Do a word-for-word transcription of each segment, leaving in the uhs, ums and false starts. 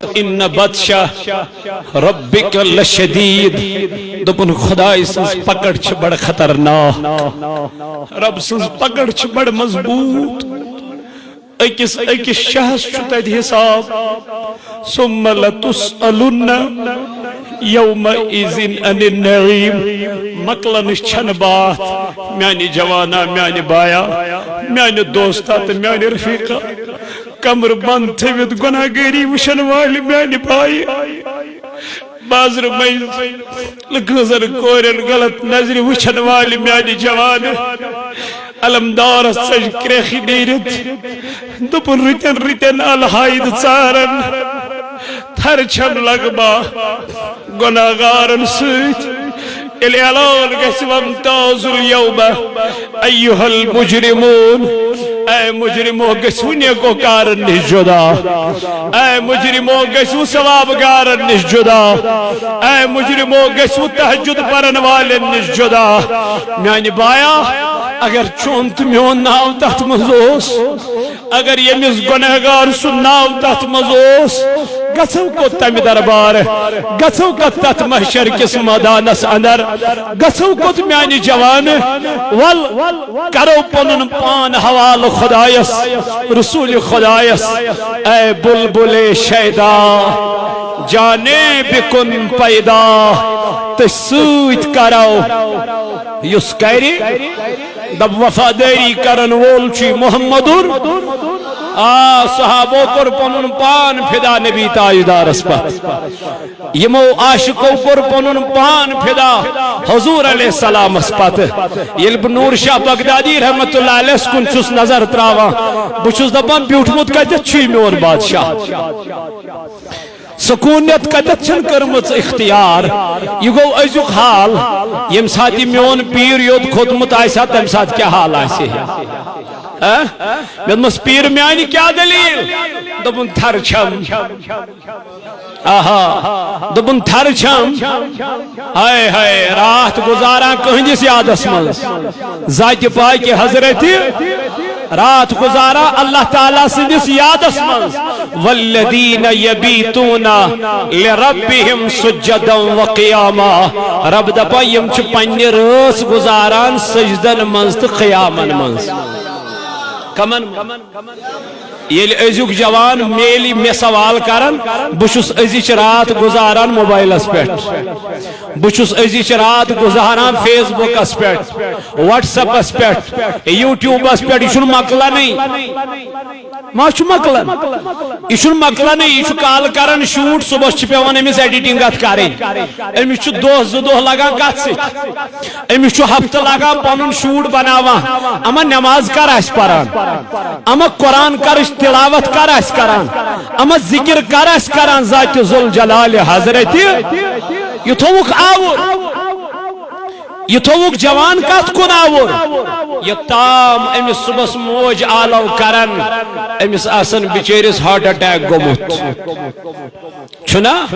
ان بطش ربک لشدید۔ دوٚپُن، خدایہِ سٕنٛز پکڑ چھِ بڑٕ خطرناک۔ رب سٕنٛز پکڑ چھِ بڑٕ مضبوط۔ أکِس أکِس شاہس چھُ تتہِ حساب۔ ثم لتسألن یومئذ عن النعیم۔ مۄکلنٕچ چھنہٕ باتھ۔ میانہِ جوانا، میانہِ بایا، میانہِ دوستا تہٕ میانہِ رفیقا، کمر بند تھٲوِتھ گۄناہگٲری وٕچھن والہِ میانہِ بایہِ، بازرٕ مٔنٛزۍ لُکن زن کورٮ۪ن غلط نظرِ وٕچھن والہِ میانہِ جوانہٕ، علمدارس ژٔج کرٛیکھ نیٖرِتھ۔ دوٚپُن، رٕتٮ۪ن رٕتٮ۪ن الحاید ژارن، تھرٕ چھم لگبا گۄناہگارن سۭتۍ۔ ییٚلہِ اعلان گژھِ، وامتازوا الیوم ایھا المجرمون، اے مجرمو، گٔژھِو نیکوکارن نِش جدا۔ اے مجرمو، گٔژھِو ثوابگارن نِش جدا۔ اے مجرمو، گٔژھِو تہجد پرن والٮ۪ن نِش جدا۔ میانہِ بایا، اگر چون تہٕ میون ناو تتھ منٛز اوس، اگر ییٚمِس گۄنہگار سُنٛد ناو تتھ منٛز اوس، گژھو کوٚت تمہِ دربار؟ گژھو کوٚت تتھ محشر کِس مٲدانس اندر؟ گژھو کوٚت میانہِ جوانہٕ؟ ول، کرو پنُن پان حوالہٕ خدایس، رسول خدایس۔ اے بلبل شیدا، جانے بکن پیدا، تہٕ سۭتۍ کرو یُس کرِ۔ دپ، وفادٲری کرن وول چھُ محمدُر۔ آ، صحابو کوٚر پنُن پان فدا نبی تاجدارس پتھ۔ یِمو عاشقو کوٚر پنُن پان فدا حضور علیہ السلامس پتھ۔ ییٚلہِ بہٕ نور شاہ بغدادی رحمت اللہ علیہس کُن چھُس نظر تراوان، بہٕ چھُس دپان، بیوٗٹھمُت کتٮ۪تھ چھُ یہِ میون بادشاہ؟ سکوٗنیت کتٮ۪تھ چھن کٔرمٕژ اختیار؟ یہِ گوٚو أزیُک حال۔ ییٚمہِ ساتہٕ یہِ میون پیٖر یوٚت کھوٚتمُت آسہِ ہا، تمہِ ساتہٕ کیٛاہ حال آسہِ ہے؟ ہا؟ مےٚ دوٚپمس، پیٖر میانہِ، کیٛاہ دٔلیٖل؟ دوٚپُن، تھرٕ چھم۔ آہا۔ دوٚپُن، تھرٕ چھم۔ ہاے ہاے، راتھ گُزاران کٕہٕنٛدِس یادس منٛز؟ ذاتِ پاکہِ حضرتِ راتھ گُزاران اللہ تعالیٰ سٕنٛدِس یادس منٛز۔ والذین یبیتون لربہم سجدا وقیاما۔ رب دپان، یِم چھِ پننہِ رٲژ گُزاران سجدن منٛز تہٕ قیامن منٛز۔ کمن؟ ییٚلہِ أزیُک جوان میلہِ مےٚ سوال کران، بہٕ چھُس أزِچ راتھ گُزاران موبایلس پٮ۪ٹھ، بہٕ چھُس أزِچ راتھ گُزاران فیس بُکس پٮ۪ٹھ، وٹس ایپس پٮ۪ٹھ، یوٗٹیوٗبس پٮ۪ٹھ، یہِ چھُنہٕ مۄکلانٕے۔ ما چھُ مۄکلان؟ یہِ چھُنہٕ مۄکلانٕے، یہِ چھُ کالہٕ کران شوٗٹ، صُبحس چھِ پٮ۪وان أمِس ایڈیٹنگ اتھ کرٕنۍ۔ أمِس چھُ دۄہ زٕ دۄہ لگان کتھ سۭتۍ؟ أمِس چھُ ہفتہٕ لگان پنُن شوٗٹ بناوان۔ اما نماز کر آسہِ پران؟ اما قرآن کرٕچ تلاوت کر آسہِ کران؟ اما ذکر کر آسہِ کران ذاتِ ذوالجلالِ حضرتِ؟ یہِ تھووُکھ آوُر۔ یہِ تھووُکھ جوان کتھ کُن آوُر؟ یوٚتام أمِس صُبحس موج آلو کرن، أمِس آسن بِچٲرِس ہارٹ اٹیک گوٚمُت۔ چھُنا؟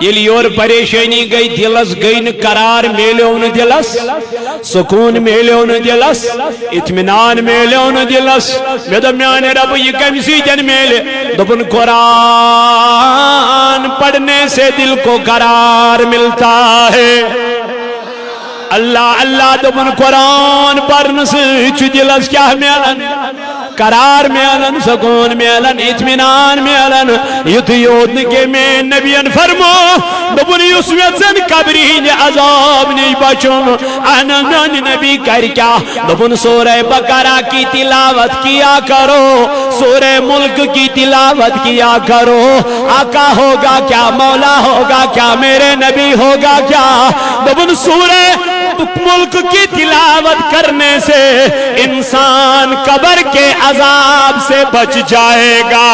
ییٚلہِ یورٕ پریشٲنی گٔے دِلس، گٔے نہٕ قرار، میلیو نہٕ دِلس، سکوٗن میلیو نہٕ دِلس، اطمینان میلیو نہٕ دِلس۔ مےٚ دوٚپ، میانہِ ربہٕ، یہِ کمہِ سۭتۍ میلہِ؟ دوٚپُن، قرآن پڑھنے سے دل کو قرار ملتا ہے۔ اللہ اللہ دوٚپُن، قرآن پرنہٕ سۭتۍ چھُ دِلس کیٛاہ میلان؟ قرار میلان، سکوٗن میلان، اطمینان میلان۔ یُتُے یوت نہٕ کینٛہہ، میٛٲنۍ نبیَن فرمو، دوٚپُن، یُس یژھان قبرِ ہٕنٛدِ عذاب نِش بچُن، اہن حظ، میٛانہِ نبی کرِ کیٛاہ؟ دوٚپُن، سورہ بقرہ کی تلاوت کیا کرو، سورہ ملک کی تلاوت کیا کرو۔ آقا ہوگا کیا، مولا ہوگا کیا، میرے نبی ہوگا کیا؟ دوٚپُن، سورہ ملک کی تلاوت کرنے سے انسان قبر کے عذاب سے بچ جائے گا۔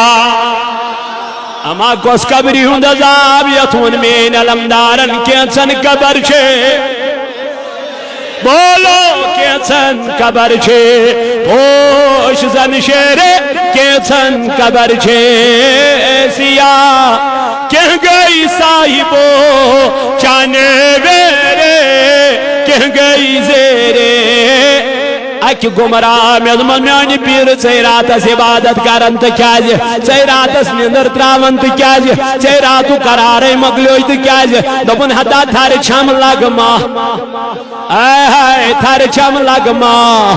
اما کۄس قبرِ ہُنٛد عذاب یتھ ووٚن میٛٲنۍ علمدارن کینٛژن قبر چھے؟ بولو کینٛژن قبر چھے؟ پوش زن شیرے کینٛژن قبر چھے سیاہ۔ کینٛہہ گٔے صاحبو چانے ویرے، کینٛہہ گٔے زیرے اکہِ گمراہ۔ مےٚ دوٚپمَس، میانہِ پیٖرٕ، ژے راتس عبادت کران تہٕ کیازِ؟ ژے راتس نِندٕر تراوان تہٕ کیازِ؟ ژے راتُک قرارے مۄکلیوے تہٕ کیازِ؟ دوٚپُن، ہتا تھرِ چھم لگما۔ اے ہاے، تھرِ چھم لگما۔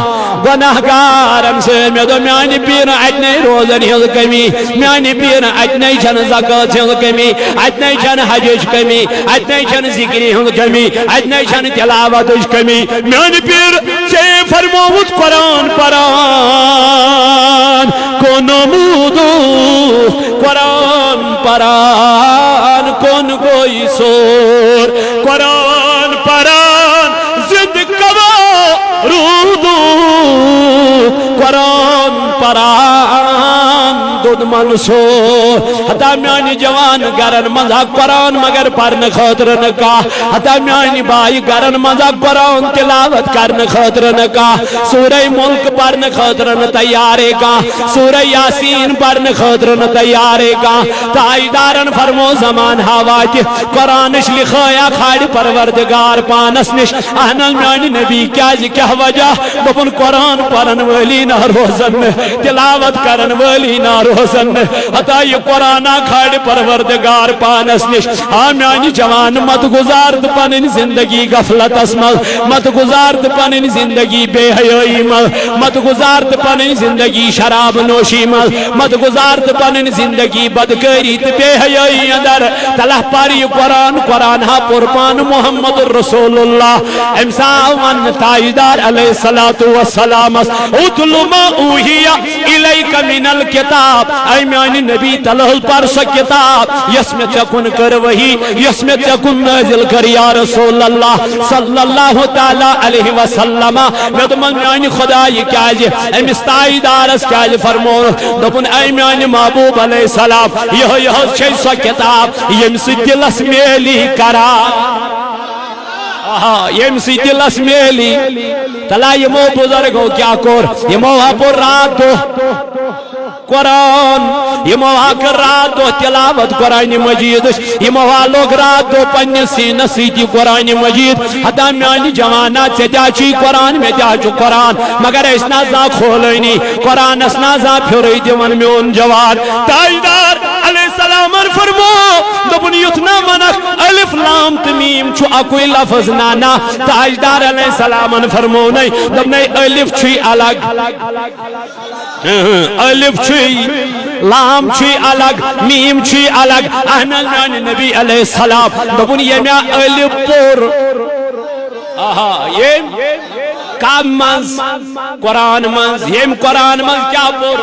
گۄناہ گارن سۭتۍ۔ مےٚ دوٚپ، میانہِ پیٖرٕ، اتہِ نے روزن ہٕنٛز کمی، میانہِ پیٖرٕ، اتہِ نے چھنہٕ زکٲژ ہٕنٛز کمی، اتہِ نے چھنہٕ حجٕچ کمی، اتہِ نے چھنہٕ ذکرِ ہٕنٛز کمی، اتہِ نے چھنہٕ تلاوتٕچ کمی۔ میانہِ پیٖرٕ، ژےٚ فرمووُتھ قرآن پران کون نمودو، قرآن پران کون گوئی سور، قرآن پران زند کوا رودو، قرآن پران دود منصور۔ ہتا میانہِ جوان گرن منٛز آ قرآن مگر پرنہٕ خٲطرٕ نہٕ کانٛہہ۔ ہتا میانہِ بایہِ گرن منٛز آ قرآن تلاوت کرنہٕ خٲطرٕ نہٕ کانٛہہ۔ سورہ ملک پرنہٕ خٲطرٕ نہٕ تیارے کانٛہہ۔ سورہ یاسین پرنہٕ خٲطرٕ نہٕ تیارے کانٛہہ۔ تاجدارن فرمو زمان ہا واتہِ قرآنٕچ لکھٲیا کھالہِ پروردگار پانس نِش۔ اہن حظ میانہِ نبی، کیازِ کیاہ وجہ؟ دوٚپُن قرآن پرن وٲلی نہ روزن نہٕ، تلاوت کرن وٲلی نہ روزن نہٕ۔ ہتا یہِ قرآن آ کھالہِ پروردگار پانس نِش۔ آ میانہِ جوان، مت گزار تہٕ پنٕنۍ زندگی غفلتس منٛز، مت گزار تہٕ پنٕنۍ زندگی بے حیٲیی منٛز، مت گزار تہٕ پنٕنۍ زندگی شراب نوشی منٛز، مت گزار تہٕ پنٕنۍ زندگی بدکٲری تہٕ بے حیٲیی اندر۔ تلہ پر یہِ قرآن، قرآن ہا پوٚر پانہٕ محمد رسول اللہ۔ أمۍ سا آو وننہٕ تاجدار علیہ الصلوۃ والسلامس، "اتل ما اوحی الیک من الکتاب"، اے میانہِ نبی، تلہ حظ پر سۄ کتاب یۄس مےٚ ژےٚ کُن کٔر وحی، یۄس مےٚ ژےٚ کُن نٲزِل کٔر، یا رسول اللہ صلی اللہ تعالیٰ علیہ وسلم۔ مےٚ دوٚپمَس، میانہِ خدا، یہِ کیازِ؟ أمِس تاجدارس کیازِ فرموو؟ دوٚپُن، اے میانہِ محبوب علیہ السلام، یِہوٚے، یِہوٚے چھے سۄ کتاب ییٚمہِ سۭتۍ دِلس میلی قرار۔ آہا، ییٚمہِ سۭتۍ دِلس میلی۔ تلا یِمو بُزرگو کیٛاہ کوٚر؟ یِمو ہا پوٚر راتھ دۄہ قرآن، یِمو ہا کٔر راتھ دۄہ تلاوت قرآن مجیدٕچ، یِمو ہا لوٚگ راتھ دۄہ پننِس سیٖنس سۭتۍ یہِ قرآن مجید۔ ہتا میانہِ جوانا، ژےٚ تہِ ہا چھُے قرآن، مےٚ تہِ ہا چھُ قرآن، مگر أسۍ نہ زانٛہہ کھولٲنی، قرآنس نہ زانٛہہ پھیُرٕے دِوان میون جوان۔ تاجدار علیہ السلامن فرمو، دوٚپُن، یُتھ نہ ونکھ الف لام تہٕ میٖم چھُ اکُے لفظ، نہ، نہ۔ تاجدار علیہ السلامن فرمو، نَے، دوٚپنَے، الف چھُے الگ، الف چھُے، لام چھُے الگ، میٖم چھُے الگ۔ اہن حظ، میانہِ نبی علیہ السلام دوٚپُن، ییٚمہِ الف پوٚر، آہا، ییٚمہِ کم منٛز؟ قرآن منٛز۔ ییٚمہِ قرآن منٛز کیٛاہ پوٚر؟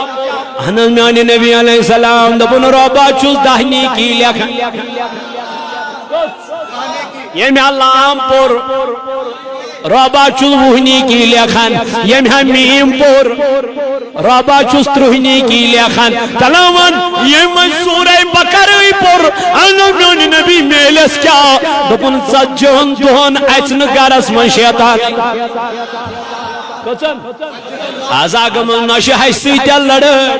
اہن حظ، میانہِ نبی علیہ السلام دوٚپُن، رۄبا چھُس دَہ نیکی لیکھان۔ ییٚمہِ ہا لام پوٚر، رۄبا چھُس وُہ نیکی لیکھان۔ ییٚمہِ ہا میٖم پوٚر، رۄبا چھُس ترٕٛہ نیکی لیکھان۔ تلہ ون، ییٚمۍ وۄنۍ سورہ بقرہٕے پوٚر، اہن حظ، میانہِ نبی میلٮ۪س کیٛاہ؟ دوٚپُن، ژتجی ہن دۄہن اژِ نہٕ گرس منٛز شیطان۔ کٔژن؟ آز آ گٔمٕژ نۄشہِ ہشہِ سۭتۍ تہِ لڑٲے،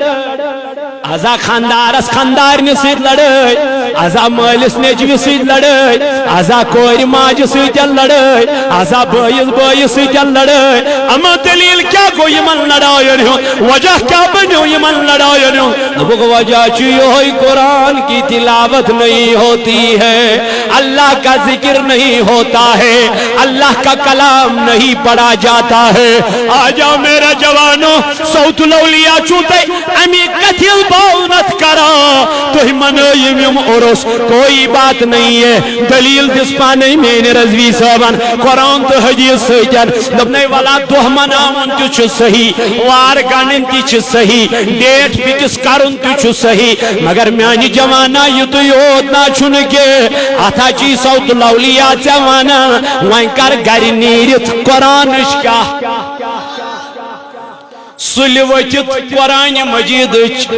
آز آ خاندارس خاندارنہِ سۭتۍ لڑٲے، آز آ مٲلِس نیٚچوِس سۭتۍ لڑٲے، آز آ کورِ ماجہِ سۭتۍ تہِ لڑٲے، آز آ بٲیِس بٲیِس سۭتۍ تہِ لڑٲے۔ اما دلیل کیٛاہ گوٚو یِمن لڑاین ہُنٛد؟ وجہ کیٛاہ بنیو یِمن لڑاین ہُنٛد؟ دوٚپُکھ، وجہ چھُ یِہوٚے، قرآن کی تلاوت نہیں ہوتی ہے، اللہ کا ذکر نہیں ہوتا ہے، اللہ کا کلام نہیں پڑھا جاتا ہے۔ آ جا میرا جوانو، صوت الاولیاء چھُو تۄہہِ اَمی کتھِ ہٕنٛز باونت کران۔ تُہۍ منٲیِو یِم عُرُس، کوئی بات نہیں ہے۔ دلیل دِژ پانے میٲنۍ رضوی صٲبن قرآن تہٕ حدیث سۭتۍ۔ دوٚپنَے، ولا دۄہ مناوُن تہِ چھُ صحیح، وار گنڈٕنۍ تہِ چھِ صحیح، ڈیٹ فکس کرُن تہِ چھُ صحیح، مگر میانہِ جوانا، یُتُے یوت نہ چھُنہٕ کینٛہہ۔ اتھ ہا چھُے صوت الاولیاء ژےٚ ونان، وۄنۍ کر گرِ نیٖرِتھ قرآنٕچ کتھ۔ سُلہِ ؤتھِتھ قرآن مجیدٕچ۔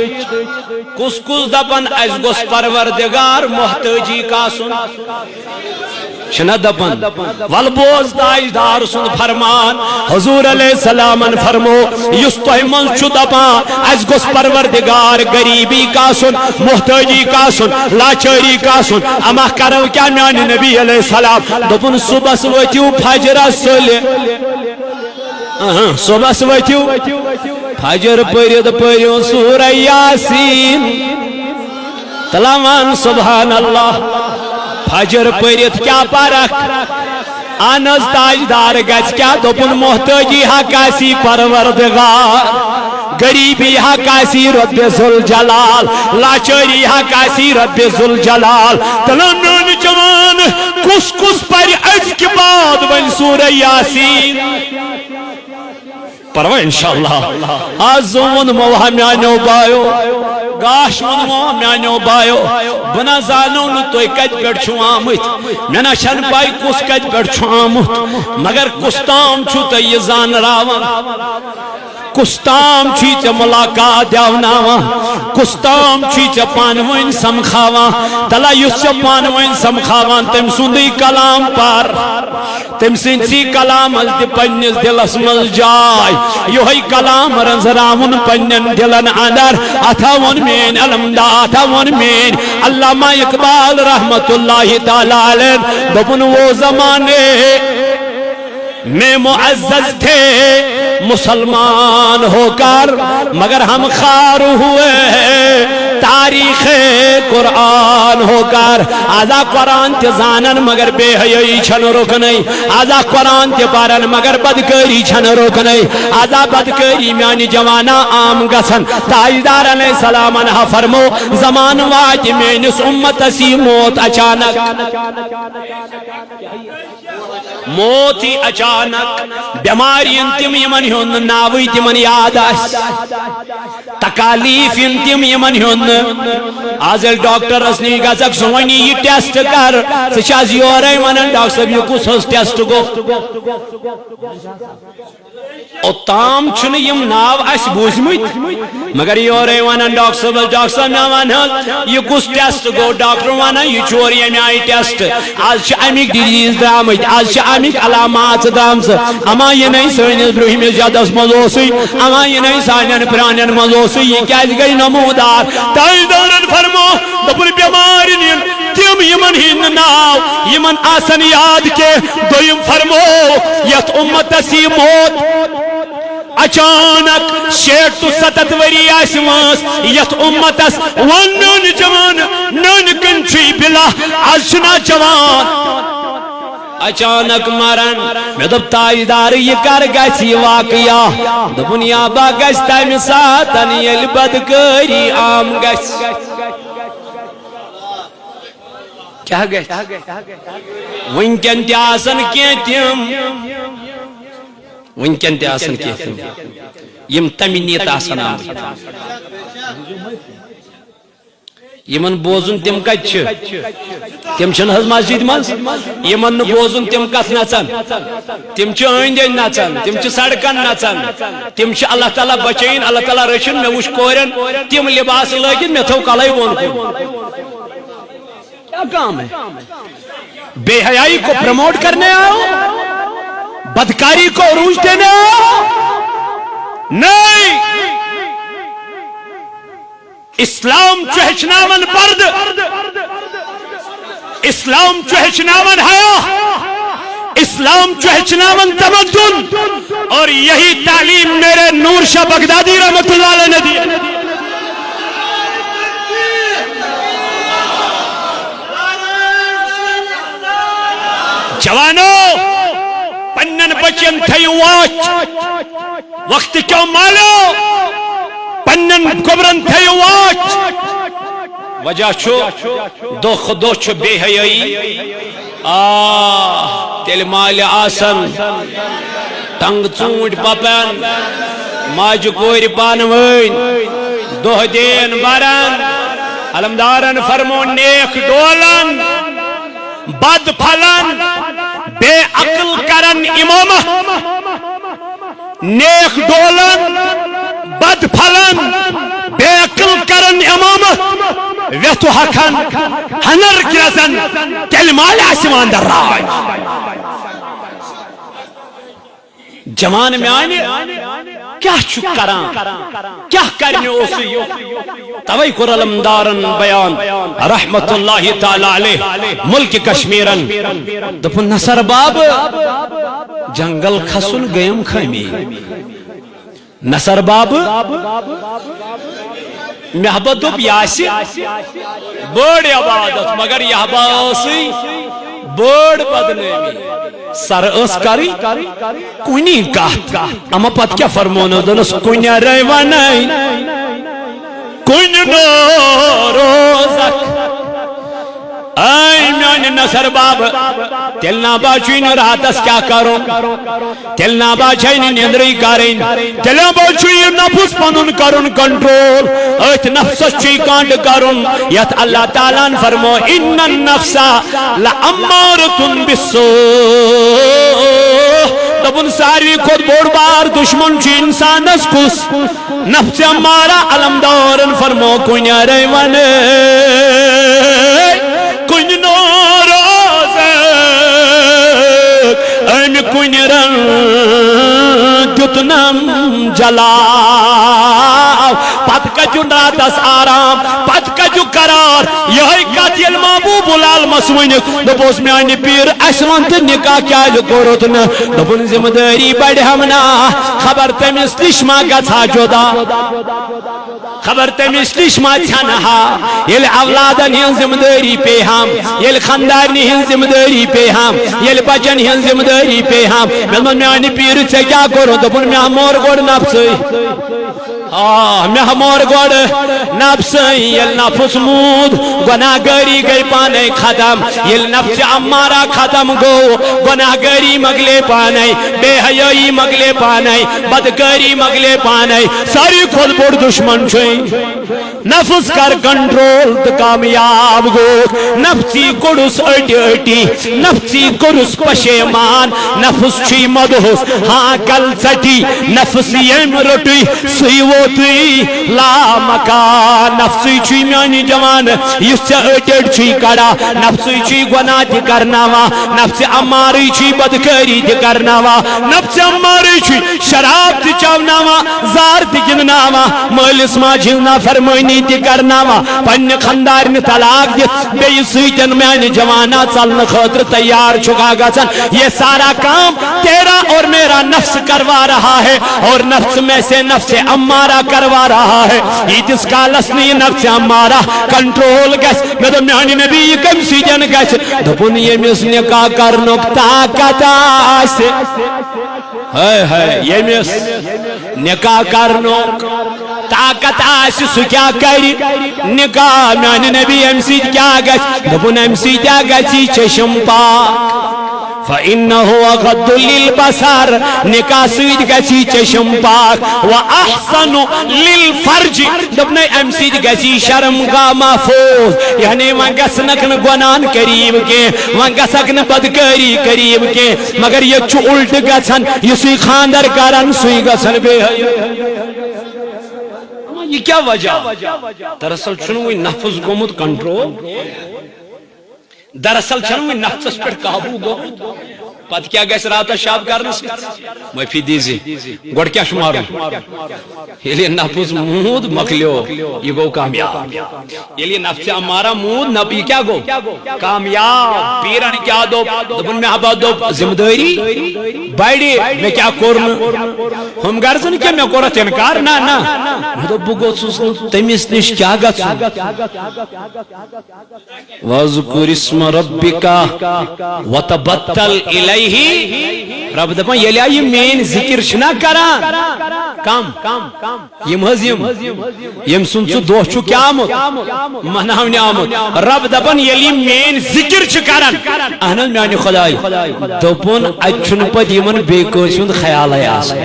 کُس کُس دپان، اسہِ گوٚژھ پروردگار محتٲجی کاسُن؟ چھِنہ دپان؟ ول بوز تاجدار سُنٛد فرمان۔ حضور علیہ السلامن فرمو، یُس تۄہہِ منٛز چھُ دپان، اسہِ گوٚژھ پروردگار غریبی کاسُن، محتٲجی کاسُن، لاچٲری کاسُن، اما کرو کیٛاہ میانہِ نبی علیہ السلام؟ دوٚپُن، صبحس ؤتھِو فجرس سُلہِ۔ اہن، صبحس ؤتھِو، فجر پٔرِتھ پٔرِو سورہ یاسین۔ تلاوان سبحان اللہ۔ فجر پٔرِتھ کیٛاہ پرکھ؟ اہن حظ، تاجدار گژھِ کیٛاہ؟ دوٚپُن، محتٲجی حق آسی پروردگار، غریبی حق آسی رب ذوالجلال، لاچٲری حق آسی رب ذوالجلال۔ تلہٕ میون جوان، کُس کُس پرِ أزکہِ بعد وۄنۍ سورہ یاسین؟ پروا انشاءاللہ۔ آز ووٚنمو ہا میانیو بایو، گاش ووٚنمو ہا میانیو بایو، بہٕ نہ زانو نہٕ تُہۍ کتہِ پٮ۪ٹھ چھِو آمٕتۍ، مےٚ نہ چھنہٕ پاے کُس کتہِ پٮ۪ٹھ چھُ آمُت، مگر کُس تام چھُو تُہۍ یہِ زانراوان، کُس تام چھُے ژےٚ ملاقات دیاوناوان، کُس تام چھُے ژےٚ پانہٕ ؤنۍ سمکھاوان۔ تلا یُس ژےٚ پانہٕ ؤنۍ سمکھاوان، تٔمۍ سُنٛدٕے کلام پر۔ تٔمۍ سٕنٛدسٕے کلامس دِ پننِس دِلس منٛز جاے۔ یِہوٚے کلام رٔنٛزراوُن پننٮ۪ن دِلن اندر۔ اتھا ووٚن میٲنۍ علمدار، اتھا ووٚن میٲنۍ علامہ اقبال رحمت اللہ تعالیٰ علیہ۔ دوٚپُن، وہ زمانے میں معزز تھے مسلمان ہو کر، مگر ہم خوار ہوئے تاریخ قرآن ہو کر۔ آزا قرآن تہِ زانن مگر بے حیٲیی چھنہٕ رُکنٕے۔ آزا قرآن تہِ پرن مگر بدکٲری چھنہٕ رُکنٕے۔ آزا بدکٲری میانہِ جوانا عام گژھن۔ تاجدار علیہ السلامن ہا فرمو، زمانہٕ واتہِ میٲنِس اُمتس یی موت اچانک۔ موت یی اچانک، بٮ۪مارِ یِن تِم یِمن ہُنٛد نہٕ ناوٕے تِمن یاد آسہِ، تکالیف یِن تِم یِمن ہُنٛد نہٕ۔ آز ییٚلہِ ڈاکٹرس نِش گژھکھ، سُہ ونہِ، یہِ ٹیسٹ کر، ژٕ چھِ آز یورے ونان، ڈاکٹر صٲب، یہِ کُس حظ ٹیسٹ گوٚو؟ اوٚتام چھِنہٕ یِم ناو اَسہِ بوٗزمٕتۍ، مگر یورے وَنان، "ڈاکٹر صٲب حظ، ڈاکٹر صٲب، مےٚ وَن حظ، یہِ کُس ٹیسٹ گوٚو؟" ڈاکٹر وَنان، "یہِ چھُ اورٕ ییٚمہِ آیہِ ٹیسٹ، آز چھِ اَمِکۍ ڈیٖزیٖز درٛامٕتۍ، آز چھِ اَمِکۍ علامات درٛامژٕ، اَما یہِ نَے سٲنِس برٛونٛہمِس جدس منٛز اوسُے، اَما یہِ نَے سانٮ۪ن پرٛانٮ۪ن منٛز اوسُے، یہِ کیٛازِ گٔے نموٗدار؟" تاجدارن فرمو، دوٚپُن، بٮ۪مارِ نِن تِم یِمن ہٕنٛدۍ نہٕ ناو یِمن آسن یاد کینٛہہ۔ دوٚیِم فرمو، یتھ اُمتس یی موت اچانک، شیٹھ تہٕ ستتھ ؤری آسہِ وٲنٛس، یتھ اُمتس وۄنۍ نٔنۍ جوان، نٔنۍ کٕنۍ چھُے بِلا، از چھُنہ جوان اچانک مران۔ مےٚ دوٚپ، تاجدار، یہِ کر گژھِ یہِ واقعہ؟ دوٚپُن، یابا گژھِ تمہِ ساتن ییٚلہِ بدکٲری عام گژھِ۔ کیٛاہ گژھِ؟ وٕنکٮ۪ن تہِ آسن کینٛہہ تِم، وٕنکٮ۪ن تہِ آسن کینٛہہ تِم، یِم تمہِ نیتہٕ آسن آمٕتۍ۔ یِمن بوزُن تِم کتہِ چھِ؟ تِم چھِنہٕ حظ مسجد منٛز؟ یِمن نہٕ بوزُن تِم کتھ نژن؟ تِم چھِ أنٛدۍ أنٛدۍ نژان، تِم چھِ سڑکن نژان، تِم چھِ اللہ تعالیٰ بچٲیِن، اللہ تعالیٰ رٔچھِن۔ مےٚ وٕچھ کورٮ۪ن تِم لباس لٲگِتھ، مےٚ تھوٚو کلے بۄن کُن۔ کیا کام ہے؟ بے حیائی کو پروموٹ کرنے آئے ہو؟ بدکاری کو عروج دینے آئے ہو؟ نہیں۔ اسلام چھُ ہیٚچھناوان پردٕ، اسلام چھُ ہیٚچھناوان حیا، اسلام چھُ ہیٚچھناوان تمدن، اور یہی تعلیم میرے نور شاہ بغدادی رحمت اللہ علیہ نے دی۔ جوانو، پننن بچن تھٲیِو واچ۔ وقت کیو مالیو، پننن گوبرن تھٲیِو واچ۔ وجہ چھُ، دۄہ کھۄتہٕ دۄہ چھُ بے حیٲیی۔ آ، تیٚلہِ مالہِ آسن ٹنگ ژوٗنٹھۍ پپن، ماجہِ کورِ پانہٕ ؤنۍ دۄہ دین برن۔ علمدارن فرمو، نیک ڈولن، بد پھلن، بے عقل کرن امامت۔ نیک ڈولن، بد پھلن، بے عقل کرن امامت، ویتھو حقن، ہنر گرزن، تیٚلہِ مالہِ آسہِ ایماندار راج۔ جوان میانہِ، کیٛاہ چھُ کران؟ کیٛاہ کرنہِ اوسُے؟ توے کوٚر علمدارن بیان رحمت اللہ تعالی علیہ ملک کشمیرن۔ دوٚپُن، نثر باب، جنگل کھسُن گٔیم خٲمی۔ نثر باب، مےٚ ہا دوٚپ یہِ آسہِ بٔڑ عبادت، مگر یہِ ہا ٲسٕے بٔڑ بدنٲمی۔ سر ٲس کرٕنۍ کُنی کتھ، اما پتہٕ کیٛاہ فرمونس؟ دوٚپنس، کُنہِ رے ونَے، کُنہِ نو روزکھ۔ اے میانہِ نثر باب، تیٚلہِ نا با چھُے نہٕ راتس کیٛاہ کرُن؟ تیٚلہِ نا با چھے نہٕ نیندرٕے کرٕنۍ؟ تیٚلہِ نا با چھُ یہِ نفس پنُن کرُن کنٹرول؟ أتھۍ نفسس چھُے کانٛٹہٕ کرُن، یتھ اللہ تعالیٰ ہن فرمو، ان النفس لامارۃ بالسوء۔ دوٚپُن، ساروی کھۄتہٕ بوٚڑ بار دشمن چھُ انسانس کُس؟ نفس امارہ۔ علمدارن فرمو، کُنہِ رے ونَے، کُنہِ نو روزکھ، أمۍ کُنہِ رن دیُتنم جلاو۔ پتہٕ کتہِ راتس آرام، پتہٕ کتہِ قرار؟ یہے کتھ ییٚلہِ محبوب العالمس ؤنِکھ، دوٚپُس، میانہِ پیٖر، اسہِ وَن تہٕ نکاح کیازِ کوٚرُتھ نہٕ؟ دوٚپُن، ذمہٕ دٲری بڑِ ہم نا، خبر تٔمِس نِش ما گژھِ ہا جدا، خبر تٔمِس نِش ما ژھٮ۪نہٕ ہا۔ ییٚلہِ اولادن ہٕنٛز ذمہٕ دٲری پیٚیہِ ہم، ییٚلہِ خاندارنہِ ہٕنٛز ذمہٕ دٲری پیٚیہِ ہم، ییٚلہِ بچن ہٕنٛز ذمہٕ دٲری پیٚیہِ ہم، مےٚ دوٚپمَس، میانہِ پیٖرِ، ژےٚ کیٛاہ کوٚرُتھ؟ دوٚپُن، مےٚ ہا مور گۄڈٕ نفسٕے۔ آ، مےٚ ہا مور گۄڈٕ نفسٕے۔ ییٚلہِ نفس موٗد، گۄناہ گٲری گٔے پانے ختم۔ ییٚلہِ نفس امارہ ختم گوٚو، گۄناہ گٲری مۄکلے پانے، بے حیٲیی مۄکلے پانے، بدکٲری مۄکلے پانے۔ ساروی کھۄتہٕ بوٚڑ دشمن چھُے۔ نفس کر کنٹرول تہٕ کامیاب گوٚو۔ نفسی کوٚڑُس أٹۍ أٹۍ، نفسی کوٚرُس پشیمان۔ نفس چھُے مدہوس، ہاں کل ژٹی۔ نفس ییٚمۍ روٚٹُے، سُے ووتُے لامکان۔ نفسٕے چھُے میانہِ جوان، یُس ژےٚ أٹۍ أٹۍ چھُے کڑان۔ نفسٕے چھُے گۄناہ تہِ کرناوان، نفسِ امارٕے چھُے بدکٲری تہِ کرناوان، نفسِ امارٕے چھُے شراب تہِ چاوناوان، زار تہِ گِنٛدناوان، مٲلِس ماجہِ ہٕنٛز نافرمٲنی تہِ کرناوان، پننہِ خاندارنہِ طلاق دِتھ بیٚیہِ سۭتۍ میانہِ جوانا ژلنہٕ خٲطرٕ تیار چھُکھا گژھان۔ یہ سارا کام تیرا اور میرا نفس کروا رہا ہے اور نفس میں سے نفس امارہ کروا رہا ہے۔ ییٖتِس کالس نہٕ یہِ نفس امارہ کنٹرول گژھِ، مےٚ دوٚپ، میانہِ نبی، یہِ کمہِ سۭتۍ گژھِ؟ دوٚپُن، ییٚمِس نکاح کرنُک طاقت آسہِ۔ ہاے ہاے، ییٚمِس نکاح کرنُک طاقت آسہِ، سُہ کیٛاہ کرِ؟ نکاح، میانہِ نبی، امہِ سۭتۍ کیٛاہ گژھِ؟ دوٚپُن، امہِ سۭتۍ کیٛاہ گژھِ؟ چشم پاک۔ فإنه أغض للبصر، نکاح سۭتۍ گژھِ چشم پاک، وأحصن للفرج، دوٚپنَے، امہِ سۭتۍ گژھِ شرم گاہ محفوظ، یعنی وۄنۍ گژھنکھ نہٕ گۄناہن قریب کینٛہہ، وۄنۍ گژھکھ نہٕ بدکٲری قریب کینٛہہ، مگر ییٚتہِ چھُ الٹہٕ گژھان، یُسٕے خاندر کران، سُے گژھان بے حیا۔ یہِ کیٛاہ وجہ؟ دراصل چھُنہٕ وۄنۍ نفس گوٚمُت کنٹرول۔ دراصل چھنہٕ وۄنۍ نفسس پٮ۪ٹھ قابو گوٚمُت۔ پتہٕ کیٛاہ گژھِ راتس شب کرنہٕ سۭتۍ؟ معٲفی دیٖزِ۔ گۄڈٕ کیٛاہ چھُ مارُن؟ ییٚلہِ یہِ نفس موٗد، مۄکلیو، یہِ گوٚو کامیاب۔ ییٚلہِ یہِ نفسِ امارہ موٗد، نہ، یہِ کیٛاہ گوٚو؟ کامیاب۔ پیٖرن کیٛاہ دوٚپ؟ دوٚپُن، مےٚ ہبا دوٚپ، ذمہٕ دٲری بڑِ، مےٚ کیٛاہ کوٚر نہٕ؟ ہُم غرضن کیٛاہ، مےٚ کوٚر اتھ انکار؟ نہ، نہ۔ مےٚ دوٚپ، بہٕ گوٚژھُس نہٕ تٔمِس نِش کیٛاہ گژھُن؟ واذکر اسم ربک وتبتل الیہ۔ رب دپان، ییٚلہِ آ یہِ میٲنۍ ذکر چھِنہ کران، کم، یِم حظ یِم، ییٚمہِ سُنٛد سُہ دۄہ چھُ کیٛاہ آمُت؟ مناونہٕ آمُت۔ رب دپان، ییٚلہِ یِم میٲنۍ ذکر چھِ کران، اہن حظ میانہِ خدایہِ، دوٚپُن، اتہِ چھُنہٕ پتہٕ یِمن بیٚیہِ کٲنٛسہِ ہُنٛد خیالے آسان۔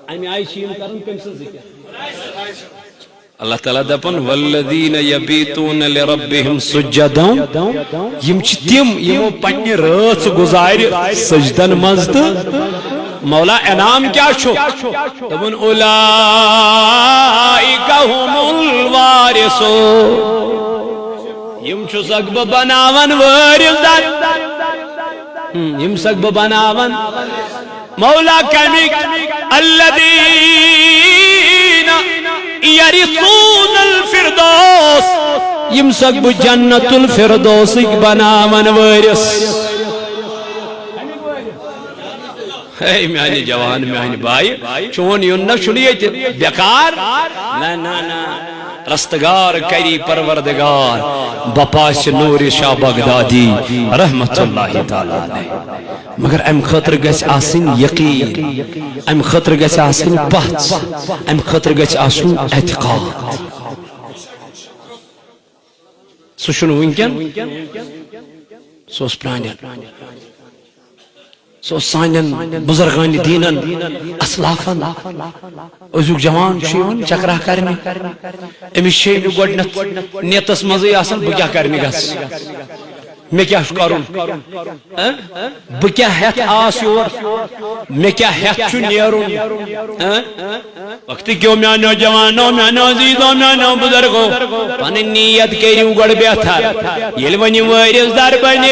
امہِ آیہِ چھِ یِم کران کٔمۍ سٕنٛز ذکر؟ اللہ تعالیٰ دپان، والذین یبیتون لربہم سجدا، یِم چھِ تِم یِمو پننہِ رٲژ گُزارِ سجدن منٛز۔ تہٕ مولا انعام کیٛاہ چھُ؟ دپان، اولئک هم الوارثون، یِم چھُسکھ بہٕ بناوان وٲرِث در۔ ہم، یِم چھُسکھ بہٕ بناوان۔ مولا کمِکۍ؟ الذين يرثون الفردوس، یِم سَکھ بہٕ جنت الفردوسٕکۍ بناون وٲرِث۔ ہے میانہِ جوان، میانہِ بایہِ، چون یُن نہ چھُنہٕ ییٚتہِ بیکار۔ نہ، نہ، نہ۔ رستگار کری پروردگار بپاسِ نور شاہ بغدادی رحمت اللہ تعالیٰ علیہ۔ مگر امہِ خٲطرٕ گژھِ آسٕنۍ یقین، امہِ خٲطرٕ گژھِ آسٕنۍ پژھ، امہِ خٲطرٕ گژھِ آسُن اعتقاد۔ سُہ چھُنہٕ وٕنکٮ۪ن، سُہ اوس پرٛانٮ۪ن، سُہ اوس سانٮ۪ن بُزرگانِ دیٖنن، اسلافن۔ أزیُک جوان چھُ یِوان چکرا کرنہِ، أمِس چھِ أمۍ گۄڈٕنٮ۪تھ نیتس منٛزٕے آسان، بہٕ کیٛاہ کرنہِ گژھٕ، مےٚ کیٛاہ چھُ کرُن؟ ہہ؟ بہٕ کیٛاہ ہٮ۪تھ آس یور؟ مےٚ کیٛاہ ہٮ۪تھ چھُ نیرُن؟ ہہ؟ وقت کیو میانیو جوانو، میانیو عزیزو، میانیو بزرگو، پنٕنۍ نیت کٔرِو گۄڈٕ بہتر۔ ییٚلہِ وۄنۍ یہِ وٲرِث در بنہِ،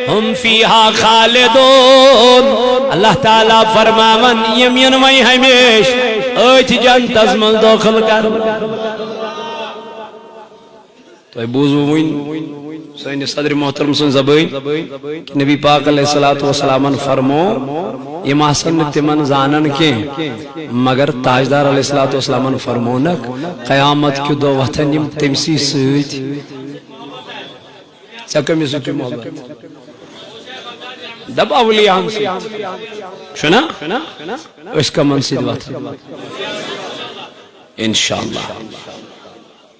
ہم فیہا خالدون۔ اللہ تعالیٰ فرماون، یِم یِن وۄنۍ ہمیشہِ أتھۍ جنتس منٛز دٲخل کرنہٕ۔ تۄہہِ بوٗزوٕ وٕنۍ سٲنِس صدر محترم سٕنٛز زبٲنۍ کہِ نبی پاک علیہ الصلوۃ والسلامن فرمو، یِم آسن نہٕ تِمن زانان کینٛہہ، مگر تاجدار علیہ الصلوۃ والسلامن فرمونکھ، قیامت کہِ دۄہ وۄتھن یِم تٔمسٕے سۭتۍ۔ ژےٚ کٔمِس سۭتۍ چھُے محبت؟ دپ اولیاہن سۭتۍ۔ چھُنا؟ أسۍ کمن سۭتۍ وۄتھو؟ انشاءاللہ۔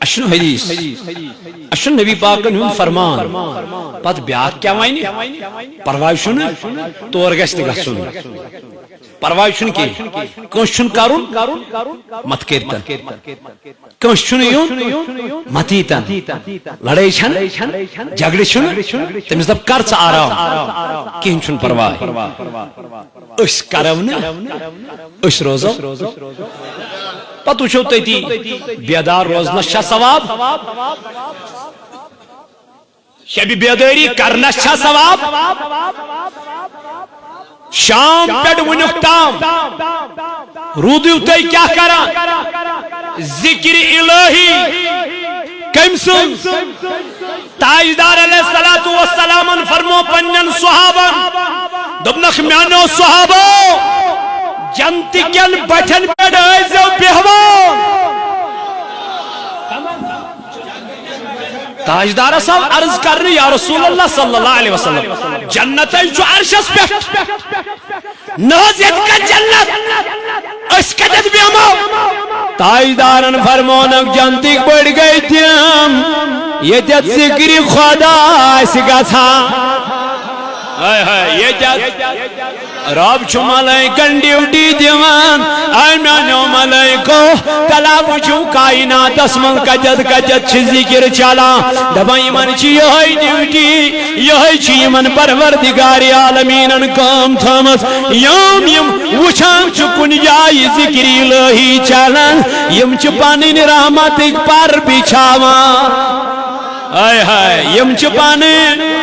اَسہِ چھُنہٕ حدیث، اَسہِ چھُنہٕ نبی پاکن ہُنٛد فرمان۔ پتہٕ بیٛاکھ کیٛاہ وَنہِ؟ پرواے چھُنہٕ، تور گژھِ نہٕ گژھُن۔ پرواے چھُنہٕ کینٛہہ۔ کٲنٛسہِ چھُنہٕ کرُن، مت کٔرۍتن۔ کٲنٛسہِ چھُنہٕ یُن، مت ییٖتن۔ لڑٲے چھَنہٕ، جھگڑٕ چھُنہٕ، تٔمِس دَپ، کر ژٕ آرام، کِہیٖنۍ چھُنہٕ پرواے۔ أسۍ کرو نہٕ، أسۍ روزو۔ پتہٕ وٕچھو تٔتی، بیدار روزنس چھا ثواب؟ شبِ بیدٲری کرنس چھا ثواب؟ شام پٮ۪ٹھ وٕنیُک تام روٗدِو تُہۍ کیٛاہ کران؟ ذکر الہی۔ کٔمۍ سٕنٛز؟ تاجدار علیہ الصلوۃ والسلامن فرمو پننٮ۪ن صحابن، دوٚپنکھ، میانیو صحابو، جنتہٕ کٮ۪ن بٹھٮ۪ن پٮ۪ٹھ ٲسۍزیو بیہوان۔ تاجدارس آو عرض کرنہٕ، یا رسول اللہ صلی اللہ علیہ وسلم، جنت ہے چھُ عرشس پٮ۪ٹھ۔ نہ حظ، ییٚتہِ کتھ جنت؟ أسۍ کتٮ۪تھ بیٚہمو؟ تاجدارن فرمونکھ، جنتٕکۍ پٲٹھۍ گٔے تِم، ییٚتٮ۪تھ ذکرِ خدا آسہِ گژھان۔ ہاے ہاے، ییٚتٮ۪تھ رب چھُ ملائکن ڈیوٹی دِوان۔ اے میانیو ملائکو، تلا وٕچھِو کائناتس منٛز کتٮ۪تھ کتٮ۪تھ چھِ ذکر چلان۔ دپان، یِمن چھِ یِہوٚے ڈیوٹی۔ یِہوٚے چھِ یِمن پروردگار عالمیٖنن کٲم تھٲومٕژ۔ یِم، یِم وٕچھان چھِ کُنہِ جایہِ ذکر الہی چلان، یِم چھِ پنٕنۍ رحمتٕکۍ پر بچھاوان۔ ہاے ہاے، یِم چھِ پنٕنۍ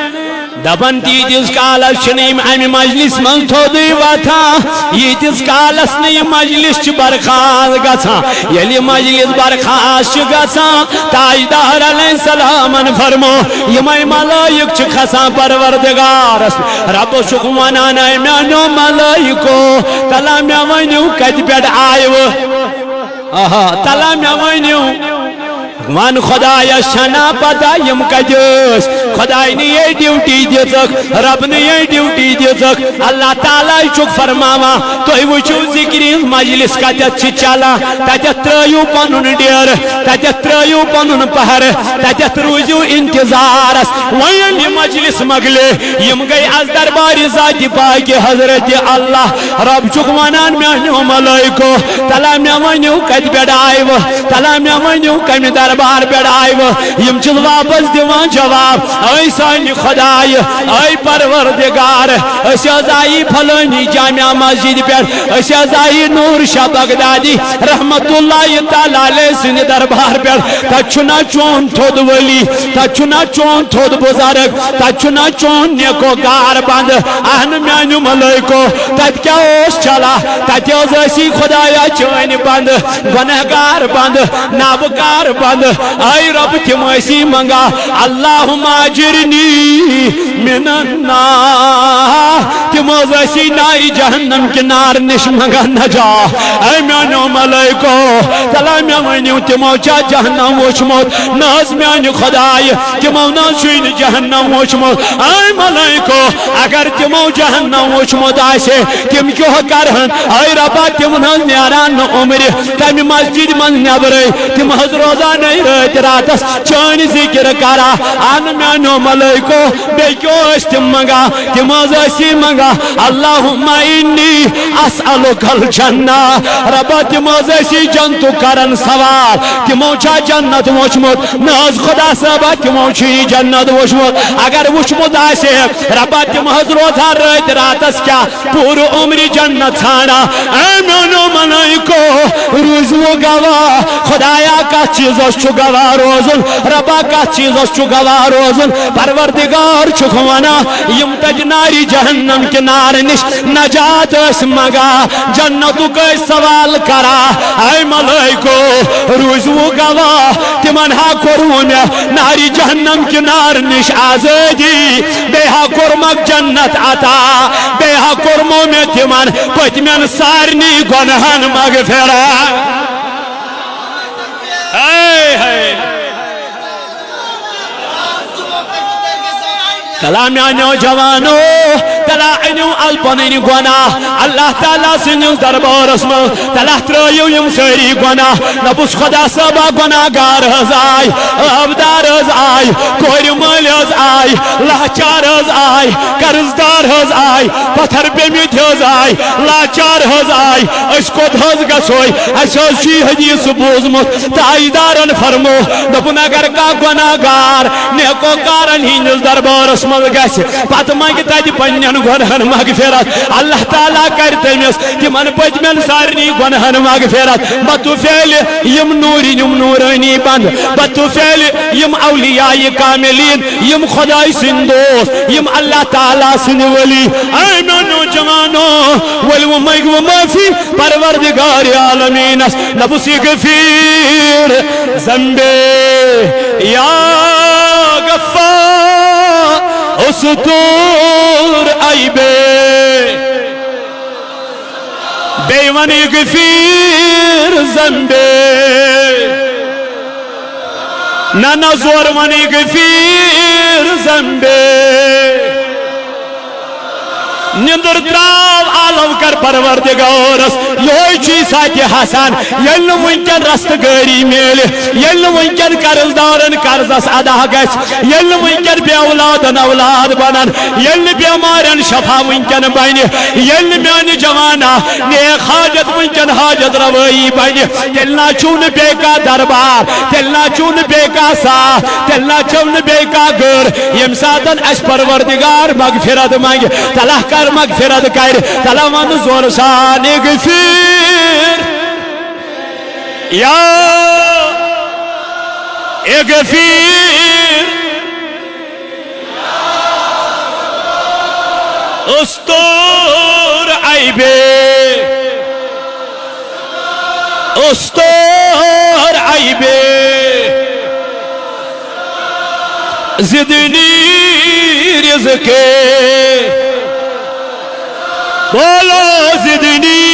دپان، تیٖتِس کالس چھِنہٕ یِم امہِ مجلس منٛز تھوٚدُے وۄتھان، ییٖتِس کالس نہٕ یہِ مجلس چھِ برخاست گژھان۔ ییٚلہِ یہِ مجلس برخاست چھِ گژھان، تاجدار علیہ السلامن فرمو، یِمے ملائک چھِ کھسان پروردگارس۔ ربس چھُکھ ونان، اے میانیو ملائکو، تلا مےٚ ؤنِو، کتہِ پٮ۪ٹھ آیوٕ؟ آہا، تلا مےٚ ؤنِو۔ ون خدایس چھنا پتہ یِم کتہِ ٲسۍ؟ خداینہِ یے ڈیوٹی دِژٕکھ، ربنہِ یے ڈیوٹی دِژٕکھ۔ اللہ تعالیٰ چھُکھ فرماوان، تُہۍ وٕچھِو ذکرِ ہٕنٛز مجلس کتٮ۪تھ چھِ چلان، تتٮ۪تھ ترٲیِو پنُن ڈیرٕ، تتٮ۪تھ ترٲیِو پنُن پہرٕ، تتٮ۪تھ روٗزِو انتظارس۔ وۄنۍ ییٚلہِ یہِ مجلس مۄکلے، یِم گٔے از دربارِ ذاتِ پاکِ حضرت اللہ۔ رب چھُکھ ونان، میانیو ملائکو، تلا مےٚ ؤنِو کتہِ پٮ۪ٹھ آیوٕ، تلا مےٚ ؤنِو کمہِ در دربار پٮ۪ٹھ آیہِ وۄنۍ، یِم چھِس واپس دِوان جواب، اے سانہِ خدایہِ، اے پروردگار، أسۍ حظ آیہِ فلٲنی جامع مسجد پٮ۪ٹھ، أسۍ حظ آیہِ نور شاہ بغدادی رحمت اللہ تعالیٰ علیہ سٕنٛدِ دربار پٮ۪ٹھ۔ تَتہِ چھُنہ چون تھوٚد ولی، تَتہِ چھُنہ چون تھوٚد بُزرگ، تَتہِ چھُنہ چون نیکوکار بندٕ۔ اہن میانیو ملائکو، تَتہِ کیٛاہ اوس چلان؟ تَتہِ حظ ٲسی خدایا چٲنۍ بندٕ، گۄنہگار بندٕ، نابکار بندٕ۔ اے رب، تِم ٲسی منگان، اللہم اجرنی من النار۔ تِم حظ ٲسی نارِ جہنم کہِ نار نِش منگان نجات۔ اے میانیو ملائکو، تلا مےٚ ؤنِو، تِمو چھا جہنم وُچھمُت؟ نہ حظ میانہِ خدایہِ، تِمو نہ حظ چھُے نہٕ جہنم وُچھمُت۔ اے ملائکو، اگر تِمو جہنم وُچھمُت آسہِ، تِم کیٛاہ کرہن؟ اے ربا، تِم نہ حظ نیران نہٕ عمرِ تمہِ مسجد منٛز نٮ۪برٕے، تِم حظ روزان رٲتۍ راتس چٲنۍ ذکر کران۔ اہن میانیو ملائکو، بیٚیہِ کیٛاہ ٲسۍ تِم منگان؟ تِم حظ ٲسی منگان، اللہم انی اسألک الجنہ۔ ربا، تِم حظ ٲسی جنتُک کران سوال، تِمو چھا جنت وُچھمُت؟ نہ حظ خدا صٲبا، تِمو چھُ یہِ جنت وُچھمُت۔ اگر وُچھمُت آسہِ ہے، ربا، تِم حظ روزان رٲتۍ راتس کیٛاہ پوٗرٕ عمرِ جنت ژھانڈان۔ اے میانیو ملائکو، روٗزِو گواہ، خدایا کتھ چیٖزس چھُ گواہ روزُن؟ ربا کتھ چیٖزس چھُ گواہ روزُن؟ پروردگار چھُکھ ونان، یِم تتہِ نارِ جہنم کہِ نارٕ نِش نجات ٲسۍ منگان، جنتُک ٲسۍ سوال کران۔ اے ملائکو، روٗزِو گواہ، تِمن ہا کوٚروٕ مےٚ نارِ جہنم کہِ نارٕ نِش آزٲدی، بیٚیہِ ہا کوٚرمکھ جنت عطا، بیٚیہِ ہا کوٚرمو مےٚ تِمن پٔتمٮ۪ن سارنٕے گۄنہن مغفرت۔ ہاے ہاے۔ تلا میانیو جوانو، تلا أنِو از پنٕنۍ گۄناہ اللہ تعالیٰ سٕنٛدِس دربارس منٛز۔ تلا ترٲیِو یِم سٲری گۄناہ۔ نہ بوٗز خدا صٲبا، گۄناہ گار حظ آے، عٲبدار حظ آے، کورِ مٲلۍ حظ آے، لاچار حظ آے، قرض دار حظ آے، پتھر پیمٕتۍ حظ آے، لاچار حظ آے۔ أسۍ کوٚت حظ گژھو؟ اَسہِ حظ چھُ یہِ حدیث بوٗزمُت، تاجدارن فرمو، دوٚپُن، اگر کانٛہہ گۄناہ گار نیکوکارن ہٕنٛدِس دربارس منٛز گژھِ، پتہٕ منگہِ تتہِ پننٮ۪ن گۄنہن مغفرت، اللہ تعالیٰ کرِ تٔمِس تِمن پٔتمٮ۪ن سارنٕے گۄنہن مغفرت۔ بطفیل یِم نوٗرِ، یِم نوٗرٲنی بند، بطفیل یِم اولیاء کاملین، یِم خداے سٕنٛدۍ دوست، یِم اللہ تعالیٰ سٕنٛدۍ ولی۔ اے میانیو جوانو، ؤلِو منگِو معٲفی پروردگار عالمینس۔ نبس غفیر ذنبے یا غفار استور عیبے۔ بیٚیہِ وَنہٕ غفیر ذنبے۔ نہ نہ زور وَنہٕ غفیر ذنبے۔ نِندٕر تراو عالم کر پروردگارس۔ یہوے چھُے ساتہِ حسن۔ ییٚلہِ نہٕ وٕنکٮ۪ن رستہٕ گٲری میلہِ، ییٚلہِ نہٕ وٕنکٮ۪ن قرض دارن قرضس ادا گژھِ، ییٚلہِ نہٕ وٕنکٮ۪ن بے اولادن اولاد بنن، ییٚلہِ نہٕ بیمارٮ۪ن شفا وٕنکٮ۪ن بنہِ، ییٚلہِ نہٕ میانہِ جوانا نیک حاجت وٕنکٮ۪ن حاجت روٲیی بنہِ، تیٚلہِ نہ چھُو نہٕ بیٚیہِ کانٛہہ دربار، تیٚلہِ نہ چھُو نہٕ بیٚیہِ کانٛہہ ساتھ، تیٚلہِ نہ چھُو نہٕ بیٚیہِ کانٛہہ گٔر، ییٚمہِ ساتن اَسہِ پروردگار مغفرت منگہِ۔ تلا کر مغفرت کرِ، تلا ون زور سان غفیر۔ یا اے غفیر، استور عیبے، استور عیبے، زدنی رزقے، بولو زدنی۔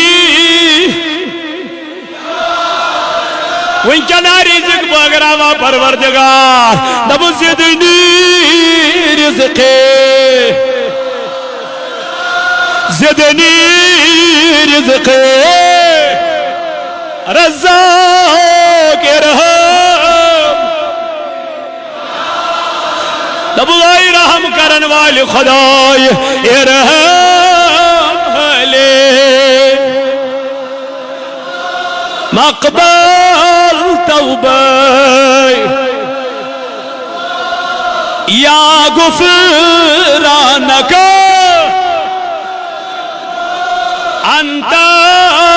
وٕنکٮ۪ن آ رزق بٲگراوان پروردگار، دَپُن زدنی رزقے، زدنی رزقے، رزاق ارحم۔ دَپُن اے رحم کرن والہِ خداے، ارحم علی مقبل توبہ یا غفرانک، انت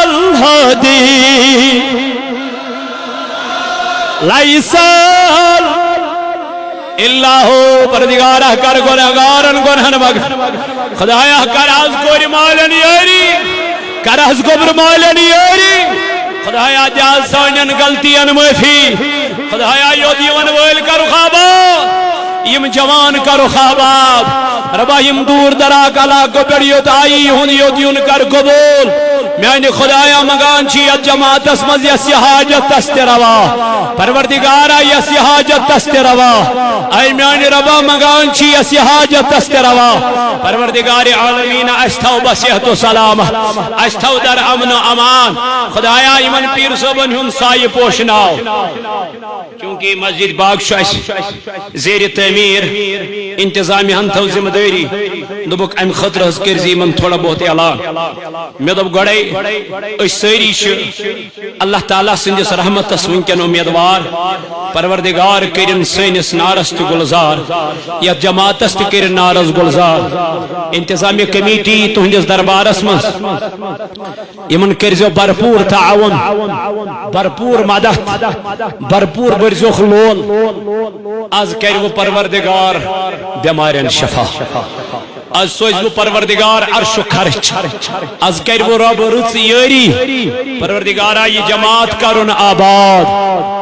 الہادی، لیس اللہ۔ پروردگارا، کر گنہگارن گنہن مغفرت۔ خدایا، کر از کورِ مالٮ۪ن یٲری، کر از گوٚبرِ مالٮ۪ن یٲری۔ خدایا، دِ از سانٮ۪ن غلطین معٲفی۔ خدایا، یوٚت یِوَن وٲلۍ کرُکھ آباد، یِم جوان کرُکھ آباد۔ ربا، یِم دوٗر دراز علاقو پٮ۪ٹھ یوٚت آیی، یِہُنٛد یوٚت یُن کر قبول۔ میانہِ خدایا، منگان چھِ یتھ جماعتس منٛز یس یہِ حاجت تس تہِ روا۔ پروردگارا، یس یہِ حاجت تس تہِ روا۔ اے میانہِ ربا، منگان چھِ یس یہِ حاجت تس تہِ روا۔ پروردگار عالمین، اسہِ تھاو بصحت و سلامت، اسہِ تھاو در امن و امان۔ خدایا، یِمن پیٖر صٲبن ہُنٛد سایہِ پوشناو۔ چونکہ مسجد باغ چھُ اسہِ زیر تعمیر، انتظامیہ ہن تھٲو ذمہ دٲری۔ دوٚپُکھ، امہِ خٲطرٕ حظ کٔرۍ زِ یِمن تھوڑا بہت اعلان۔ مےٚ دوٚپ، گۄڈے أسۍ سٲری چھِ اللہ تعالیٰ سٕنٛدِس رحمتس وٕنکٮ۪ن امیدوار۔ پروردگار کٔرِن سٲنِس نارس تہِ گُلزار، یتھ جماعتس تہِ کٔرِن نارس گُلزار۔ انتظامیہ کمیٹی تُہنٛدِس دربارس منٛز، یِمن کٔرزیو بھرپوٗر تعاوُن، بھرپوٗر مدد، بھرپوٗر بٔرزیوکھ لول۔ از کرِ وۄنۍ پروردگار بٮ۪مارٮ۪ن شفا۔ از سوزِ وۄنۍ پروردگار عرشُک خرچ۔ از کرِ وۄنۍ رۄب رٕژ یٲری۔ پروردگارا، یہِ جماعت کرُن آباد۔